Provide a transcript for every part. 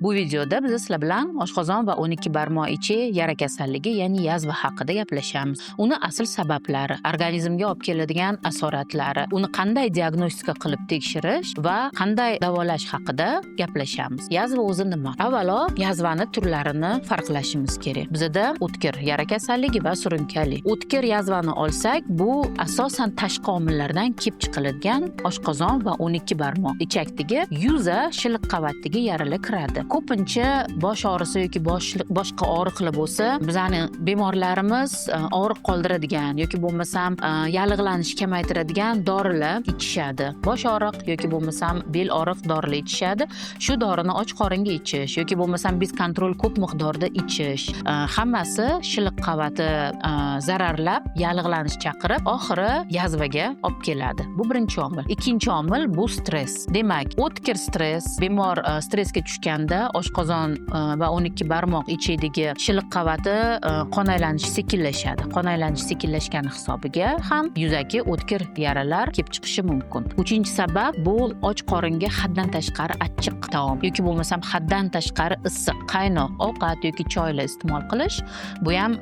Bu videoda biz sizlar bilan oshqozon va 12 barmoq ichi yara kasalligi, ya'ni yazva haqida gaplashamiz. Uni asl sabablari, organizmga olib keladigan asoratlari, uni qanday diagnostika qilib tekshirish va qanday davolash haqida gaplashamiz. Yazva o'zi nima? Avvalo yazvani turlarini farqlashimiz kerak. Bizada o'tkir yara kasalligi va surunkali. O'tkir yazvani olsak, bu asosan tashqi omillardan kelib chiqiladigan oshqozon va 12 barmoq ichakdagi yuza shilliq qavatdagi yaralar kiradi. Ko'pincha bosh og'risi yoki boshqa og'riqlar bo'lsa, bizani bemorlarimiz og'riq qoldiradigan yoki bo'lmasam yallig'lanish kamaytiradigan dorilar ichishadi. Bosh og'riq yoki bo'lmasam bel og'riq dorilar ichishadi. Shu dorini och qoringa ichish yoki bo'lmasam бесконтроль ko'p miqdorda ichish, hammasi shilliq qavati zararlab, yallig'lanish chaqirib, oxiri yazvaga olib keladi. Bu birinchi omil. Ikkinchi omil bu stress. Demak, o'tkir stress, bemor stressga tushganda oshqozon va 12 barmoq ichidagi shilliq qavati qon aylanishi sekinlashadi. Qon aylanishi sekinlashgani hisobiga ham yuzaki o'tkir yaralar kelib chiqishi mumkin. Uchinchi sabab bu och qoringa haddan tashqari achchiq taom yoki bo'lmasam haddan tashqari issiq, qaynoq ovqat yoki choylar iste'mol qilish, bu ham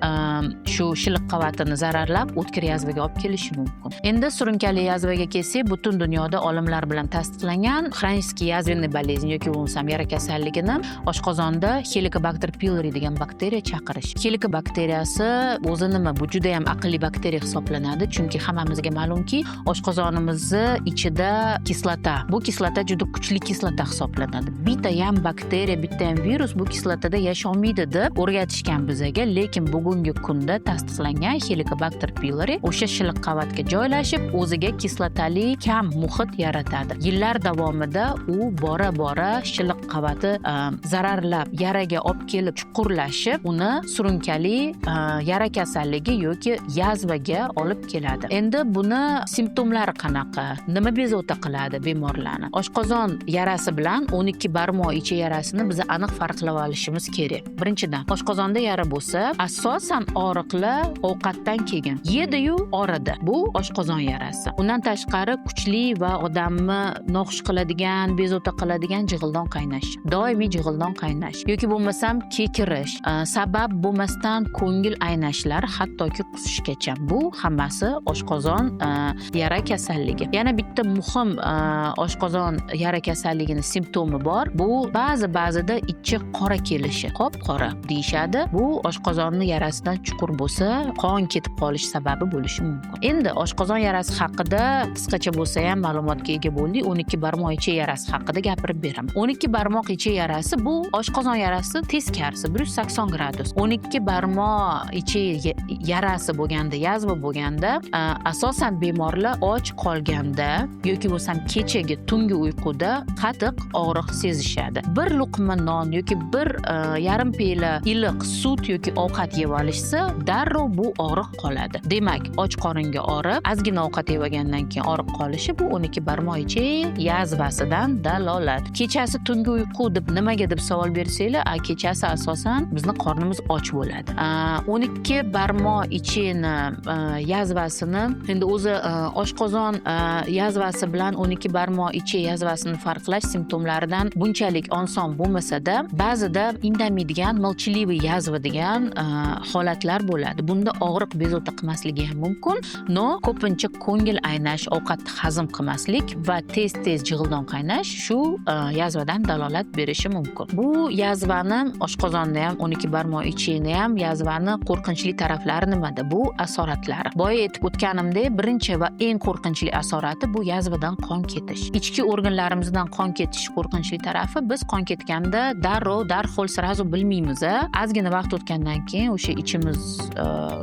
shu shilliq qavatini zararlab, o'tkir yazvaga olib kelishi mumkin. Endi surunkali yazvaga kelsak, butun dunyoda olimlar bilan tasdiqlangan хронический язвенный болезнь yoki bo'lmasam yara kasalligini oshqozonda Helicobacter pylori degan bakteriya chaqirish. Helikobakteriyasi o'zi nima? Bu juda ham aqlli bakteriya hisoblanadi, chunki hammamizga ma'lumki, oshqozonimizni ichida kislota. Bu kislota juda kuchli kislota hisoblanadi. Bitta ham bakteriya, bitta ham virus bu kislotada yasholmaydi deb o'rgatishgan bizaga, lekin bugungi kunda tasdiqlangan Helicobacter pylori o'sha shilliq qavatga joylashib, o'ziga kislotali kam muhit yaratadi. Yillar davomida u bora bora shilliq qavati zararlab, yaraga olib kelib chuqurlashib, uni surunkali yara kasalligi yoki yazvaga olib keladi. Endi buni simptomlari qanaqa? Nima bezovta qiladi bemorlarni? Oshqozon yarasi bilan 12 barmoq ichi yarasini biz aniq farqlab olishimiz kerak. Birinchidan, oshqozonda yara bo'lsa, asosan og'riqlar ovqatdan keyin, yediyu og'ridi, bu oshqozon yarasi. Undan tashqari kuchli va odamni noxush qiladigan, bezovta qiladigan jig'ildon qaynash, doimiy jig'ildon qaynash yoki bo'lmasam kekirish, sabab bo'lmasdan ko'ngil aynashlar, hattoki qusishgacha, bu hammasi oshqozon yara kasalligi. Yana bitta muhim oshqozon yara kasalligini simptomi bor, bu ba'zi ba'zida ichi qora kelishi, qop qora deyishadi. Bu oshqozonni yarasidan chuqur bo'lsa, qon ketib qolish sababi bo'lishi mumkin. Endi oshqozon yarasi haqida qisqacha bo'lsa ham ma'lumotga ega bo'ldik. 12 barmoq ichi yarasi haqida gapirib beraman. 12 barmoq ichi yarasi bu oshqozon yarasi teskarisi, 180 gradus. 12 barmoq ichi yarasi bo'lganda, yazva bo'lganda, asosan bemorlar och qolganda yoki bo'lmasam kechagi tungi uyquda qattiq og'riq sezishadi. Bir luqma non yoki bir yarim piyola iliq sut yoki ovqat yeb olishsa, darrov bu og'riq qoladi. Demak, och qoringa og'rib, ozgina ovqat yeb olgandan keyin og'riq qolishi bu 12 barmoq ichi yazvasidan dalolat. Kechasi tungi uyqu deb nimaga deb savol bersanglar, kechasi asosan bizni qornimiz och bo'ladi. 12 barmoq ichini yazvasini endi o'zi oshqozon yazvasi bilan 12 barmoq ichi yazvasini farqlash simptomlaridan bunchalik oson bo'lmasa-da, ba'zida indamaydigan молчаливый язва degan holatlar bo'ladi. Bunda og'riq bezovta qilmasligi ham mumkin, но ko'pincha ko'ngil aynash, ovqatni hazm qilmaslik va tez tez jig'ildon qaynash shu yazvadan dalolat berishi mumkin. Bu yazvani, oshqozonni ham, 12 barmoq ichini ham yazvani qo'rqinchli taraflari nimada? Bu asoratlari. Boya aytib o'tganimdek, birinchi va eng qo'rqinchli asorati bu yazvadan qon ketish. Ichki organlarimizdan qon ketish qo'rqinchli tarafi, biz qon ketganda darrov, darhol, сразу bilmaymiz, a. Ozgina vaqt o'tgandan keyin o'sha ichimiz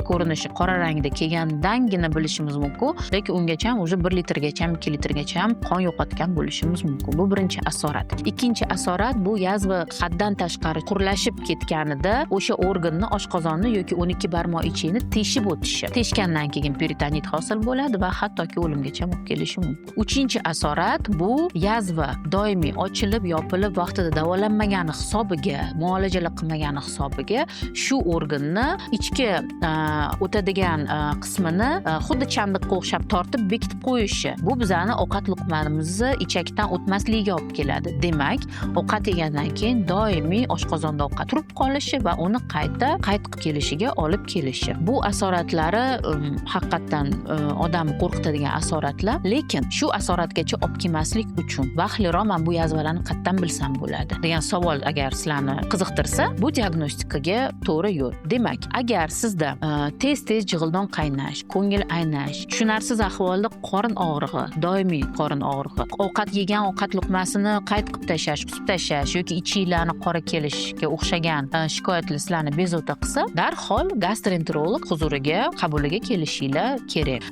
ko'rinishi qora rangda kelgandangina bilishimiz mumkin, lekin ungacha уже 1 litrgacha, 2 litrgacha qon yo'qotgan bo'lishimiz mumkin. Bu birinchi asorat. Ikkinchi asorat bu yazva haddan tashqari chuqurlashib ketganida o'sha organni, oshqozonni yoki 12 barmoq ichini teshib o'tishi. Teshgandan keyin peritonit hosil bo'ladi va hattoki o'limgacha olib kelishi mumkin. Uchinchi asorat bu yazva doimiy ochilib, yopilib, vaqtida davolanmagani hisobiga, muolajalar qilmagani hisobiga shu organni ichki o'tadigan qismini xuddi chandiqqa o'xshab tortib bekitib qo'yishi. Bu bizani ovqat luqmamizni ichakdan o'tmasligiga olib keladi. Demak, ovqat yegandan yegandan keyin doimiy oshqozonda ovqat turib qolishi va uni qayta qayt kelishiga olib kelishi. Bu asoratlari haqiqatdan odamni qo'rqitadigan asoratlar, lekin shu asoratgacha olib kelmaslik uchun vaqtliroq man bu yazvalarni qayerdan bilsam bo'ladi degan savol agar sizlarni qiziqtirsa, bu diagnostikaga to'g'ri yo'l. Demak, agar sizda tez-tez jig'ildon qaynash, ko'ngil aynash, tushunarsiz ahvolda qorin og'rig'i, doimiy qorin og'rig'i, ovqat yegan ovqat luqmasini qayt qilib tashlash, qusib tashlash yoki ichinglarni qora kelishga o'xshagan shikoyatlar sizlarni bezovta qilsa, darhol gastroenterolog huzuriga, qabuliga kelishinglar kerak.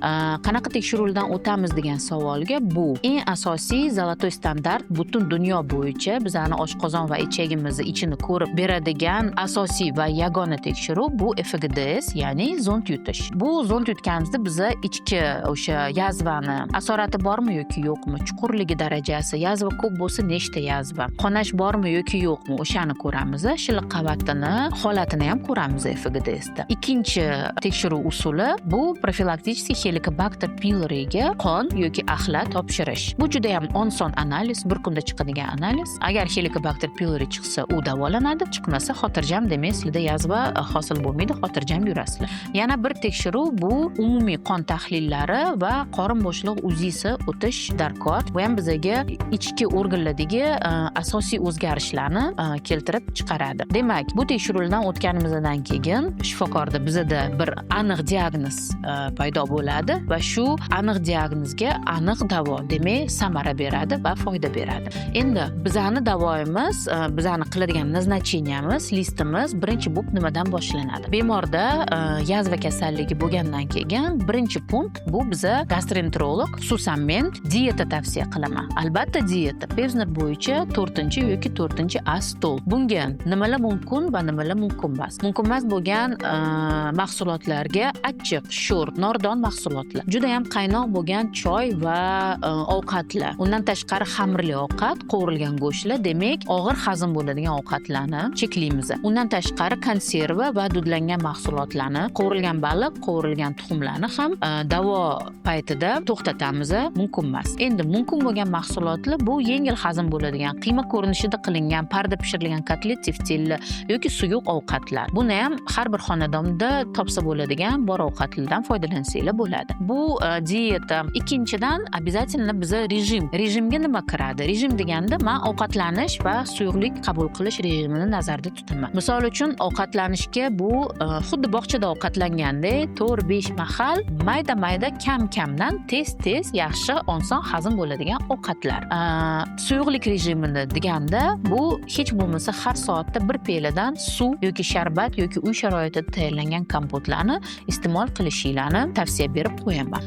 Qanaqa tekshiruvdan o'tamiz degan savolga, bu eng asosiy золотой стандарт, butun dunyo bo'yicha bizani oshqozon va ichagimizni ichini ko'rib beradigan asosiy va yagona tekshiruv bu ФГДС, ya'ni zond yutish. Bu zond yutganimizda biza ichki o'sha yazvani asorati bormi yoki yo'qmi, chuqurligi darajasi, yazva ko'p bo'lsa nechta yazva, qonash bormi yoki yo'qmi, o'shani ko'ramiz. Shilliq qavatini holatini ham ko'ramiz ФГДСda. Ikkinchi tekshiruv usuli bu профилактический Helicobacter pyloriga qon yoki axlat topshirish. Bu juda ham oson analiz, bir kunda chiqadigan analiz. Agar Helicobacter pylori chiqsa, u davolanadi, chiqmasa, xotirjam, demak, sizlarda yazva hosil bo'lmaydi, xotirjam yurasizlar. Yana bir tekshiruv bu umumiy qon tahlillari va qorin bo'shlig'i УЗИsi o'tish darkor. Bu ham bizaga ichki organlardagi asosiy o'zgarishlarni keltirib chiqaradi. Demak, bu tekshiruvdan o'tganimizdan keyin shifokorda bizada bir aniq diagnoz paydo bo'ladi va shu aniq diagnozga aniq davo, demak, samara beradi va foyda beradi. Endi bizani davoyimiz, bizani qiladigan назначениyamiz, listimiz birinchi bo'lib nimadan boshlanadi? Bemorda yazva kasalligi bo'lgandan keyin birinchi punkt bu biza gastroenterolog, xususan men dieta tavsiya qilaman. Albatta, dieta Pevzner bo'yicha to'rtinchi yoki to'rtinchi A stol. Bunga nimalar mumkin va nimalar mumkin emas? Mumkin emas bo'lgan mahsulotlarga achchiq, sho'r, nordon mahsulotlar, judayam qaynoq bo'lgan choy va ovqatlar, undan tashqari xamirli ovqat, qovurilgan go'shtlar, demak, og'ir hazm bo'ladigan ovqatlarni cheklaymiz. Undan tashqari konserva va dudlangan mahsulotlarni, qovurilgan baliq, qovurilgan tuxumlarni ham davo paytida to'xtatamiz, mumkin emas. Endi mumkin bo'lgan mahsulotlar bu yengil hazm bo'ladigan, qiyma ko'rinishida qilingan, парda pishirilgan kotlet, teftelli yoki suyuq ovqatlar. Buni ham har bir xonadonda topsa bo'ladigan bor ovqatlardan foydalansanglar bo'ladi. Bu dieta. Ikkinchidan, обязательно biza rejim. Rejimga nima kiradi? Rejim deganda man ovqatlanish va suyuqlik qabul qilish rejimini nazarda tutaman. Misol uchun, ovqatlanishga bu xuddi bog'chada ovqatlangandek 4-5 mahal mayda mayda, kam kamdan, tez tez, yaxshi, oson hazm bo'ladigan ovqatlar. Suyuqlik rejimini deganda bu hech bo'lmasa har soatda bir piyoladan suv yoki sharbat yoki uy sharoitida tayyorlangan kompotlarni iste'mol qilishinglarni tavsiya berib qo'yaman.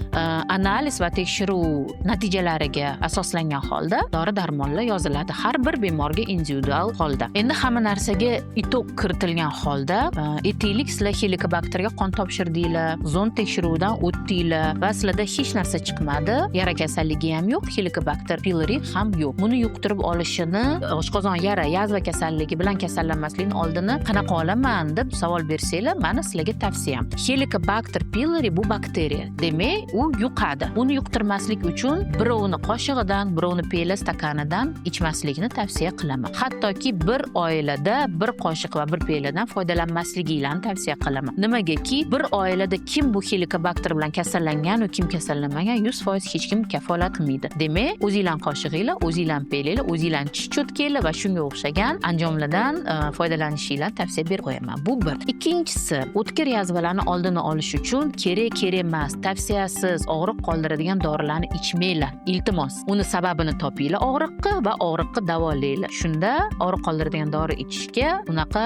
Analiz va tekshiruv natijalariga asoslangan holda dori darmonlar yoziladi har bir bemorga individual holda. Endi hamma narsaga итог kiritilgan holda, aytaylik, sizlar helikobakterga qon topshirdinglar, zond tekshiruvidan o'tdinglar va sizlarda hech narsa chiqmadi, yara kasalligi ham yo'q, Helicobacter pylori ham yo'q. Buni yuqtirib olishini, oshqozon yara, yazva kasalligi bilan kasallanmaslikni oldini qanaqa olaman deb savol bersanglar, mani sizlarga tavsiyam: Helicobacter pylori bu bakteriya, demak, u yuqadi. Uni yuqtirmaslik uchun birovni qoshig'idan, birovni piyola stakanidan ichmaslikni tavsiya qilaman. Hattoki bir oilada bir qoshiq va bir piyoladan foydalanmasliginglarni tavsiya qilaman. Nimagaki, bir oilada kim bu Helicobacter bilan kasallangan va kim kasallanmagan, 100% hech kim kafolat qilmaydi. Demak, o'zinglarni qoshig'inglar, o'zinglarni piyolanglar, o'zinglarni tish cho'tkanglar va shunga o'xshagan anjomlardan foydalanishinglarni tavsiya berib qo'yaman. Bu bir. Ikkinchisi, o'tkir yazvalarni oldini olish uchun kerak, kerak emas, tavsiyasiz og'riq qoldiradigan dorilarni ichmanglar, iltimos. Uni sababini topinglar og'riqni va og'riqni davolanglar. Shunda og'riq qoldiradigan dori ichishga unaqa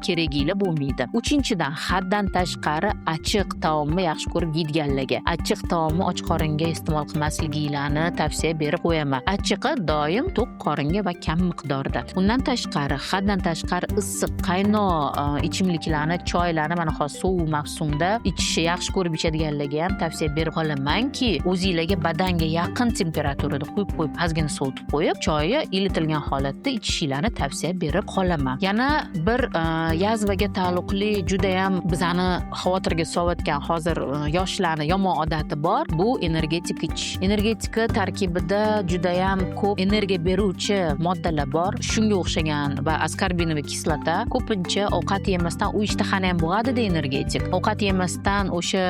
keraginglar bo'lmaydi. Uchinchidan, haddan tashqari achchiq taomni yaxshi ko'rib yeydiganlarga achchiq taomni och qoringa iste'mol qilmasliginglarni tavsiya berib qo'yaman. Achchig'i doim to'q qoringa va kam miqdorda. Undan tashqari, haddan tashqari issiq, qaynoq ichimliklarni, choylarni mana hozir sovuq mavsumda ichishni yaxshi ko'rib ichadiganlarga ham tavsiya berib qolamanki, o'zinglarga badanga yaqin temperaturada quyib qo'yib, ozgina sovutib qo'yib, choyni ilitilgan holatda ichishinglarni tavsiya berib qolaman. Yana bir yazvaga taalluqli judayam bizani xavotirga solayotgan hozir yoshlarni yomon odati bor, bu energetik ichish. Energetika tarkibida judayam ko'p energiya beruvchi moddalar bor. bor. Shunga o'xshagan va аскорбиновая kislota ko'pincha ovqat yemasdan, u ishtahani ham bo'g'adida energetik. Ovqat yemasdan o'sha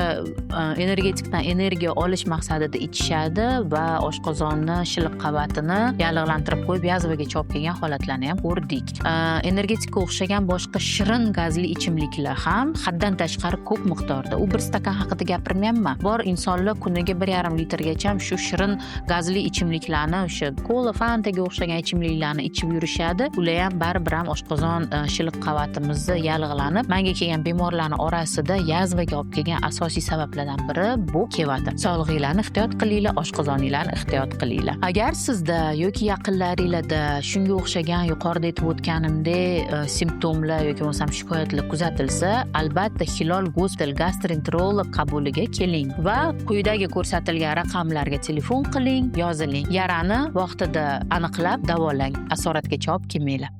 energetikdan energiya olish maqsadida ichishadi va oshqozonni shilliq qavatini yallig'lantirib qo'yib, yazvagacha olib kelgan holatlarni ham ko'rdik. Energetikka o'xshagan boshqa shirin gazli ichimliklar ham haddan tashqari ko'p miqdorda. U bir stakan haqida gapirmayapman. Bor insonlar kuniga 1,5 litrgacha shu shirin gazli ichimliklarni, o'sha kola, fantaga o'xshagan ichimliklarni ichib yurishadi. Ular ham baribir ham oshqozon shilliq qavatimizni yallig'lanib, manga kelgan bemorlarni orasida yazvaga olib kelgan asosiy sabablardan biri bu kelyapti. Sog'lig'inglarni ehtiyot qilinglar, oshqozoninglarni ehtiyot qilinglar. Agar sizda yoki yaqinlaringlarda shunga o'xshagan, yuqorida aytib o'tganimdek, simptomlar yoki bo'lmasam shikoyatlar kuzatilsa, albatta Hilol Gospital gastroenterolog qabuliga keling va quyidagi ko'rsatilgan raqamlarga telefon qiling, yoziling. Yarani vaqtida aniqlab davolang, asoratgacha olib kelmanglar.